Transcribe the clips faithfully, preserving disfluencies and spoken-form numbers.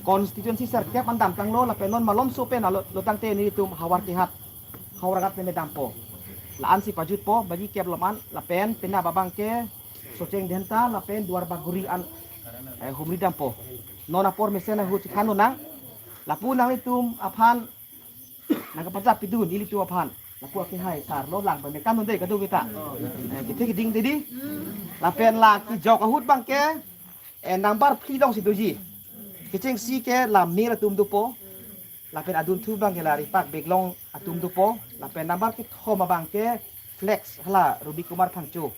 constituency sirkep an damtanglo, lapen non malomso pen alo lo tangte nelitum Howraghat, Howraghat ne dampo. La-ansi pajutpo, bagi kep lom an, lapen penap abang ke Socheng Dhenta, lapen Duar Bagori an, eh, humri dampo. Non apor mesen ahut si than lonang, lapu nanglitum aphan nangkapajap pidun ilitum aphan. Lapu akehai sar lo lang pame kan non dei kadokave ta. Eh, kethe keding dei di. Lapen la kejok ahut abang ke, eh, number phli along si doji. Kechengsi ke la Mir atum dopo. Lapen adunthu abang ke la Ripak Beglong atum dopo. Lapen number kethom abang ke Flex hala Ruby Kumar Phangcho.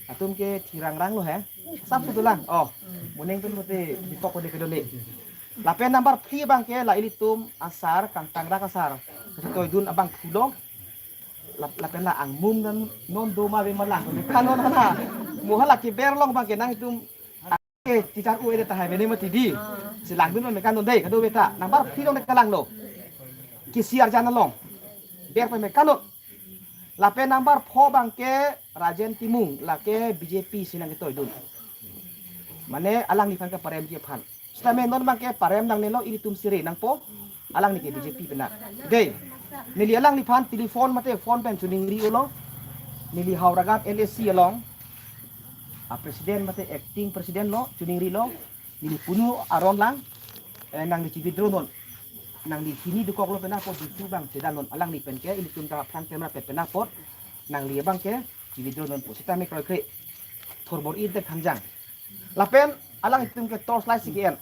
Atum ke thirangrang lo he. Sap sudulang. Oh, mo neng atum mate dikok kode kedole. Lapen number phli abang ke la ilitum asar, Kangtangrak asar. Kachetoidun abang phli lo. Lap-, lapen la angmum dan non do ma ve ma lang. Kan non hana. Mo hala keber along abang ke nanglitum ke teacher u ede tahai mene mati di. Si langdun pame kan non dei kadokave ta. Number phli along ne kalang lo. Kesi arjan along. Ber pame kan non. Lapen number pho abang ke Rajen Timung, lake B J P si nangketoidun. Mane alangliphan ke paremji aphan. Sitame non abang ke parem nangnelo, ilitum sire nangpo, alangli ke B J P penap. Dei, neli alangliphan telephone mate phone pen choningri-o lo. Neli Howraghat L A C along a president mate acting president lo, choningrilo. Neli punu aron lang, eh, nangli chi-withdraw non. Nangli hini dokok lo penap apot, dunthu abang chedan non. Alangli pen ke ilitum ta front camera pen penap apot, nangli abang ke chi-withdraw non pu. Sitame kroikre thorbor-i te khanjang. Lapen alanglitum ke torch light si ke-en.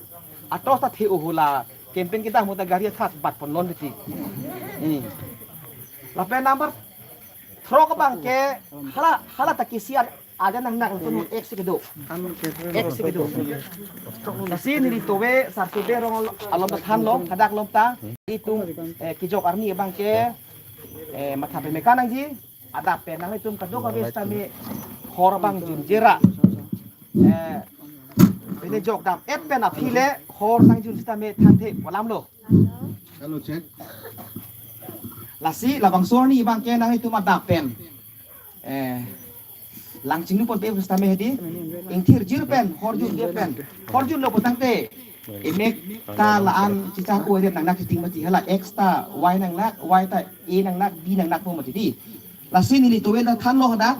A torch ta the-o ho la campaign kedam ahut ta gari athak bat pon lon titi. Hmm. Lapen number throk abang ke hala, hala ta kesi ar-, arjan nangnak nangtum X kedo. X kedo. Lasi neli towe sartube rong al-, alom ta thanlo, hadak alom ta. Itum, eh, kejok arni abang ke, eh, matha pame kan nangji. Adap pen nanglitum kadokave sitame hor abang junjera. Eh, pine jok dam-et pen aphi le hor nangjun sitame thanthe pu alam lo. Hello, check. Lasi labangso arni abang ke nanglitum adap pen, eh, lang chinglu ponpe sitame hedi. Ingthirjir pen, hor junde pen. Hor junlo pu tangte, emek ta la-an chichar-o ede nangnak chiting mati, hala X ta Y nangnak, Y ta A nangnak, B nangnak po mati di. Lasi neli towe ta thanlo hadak.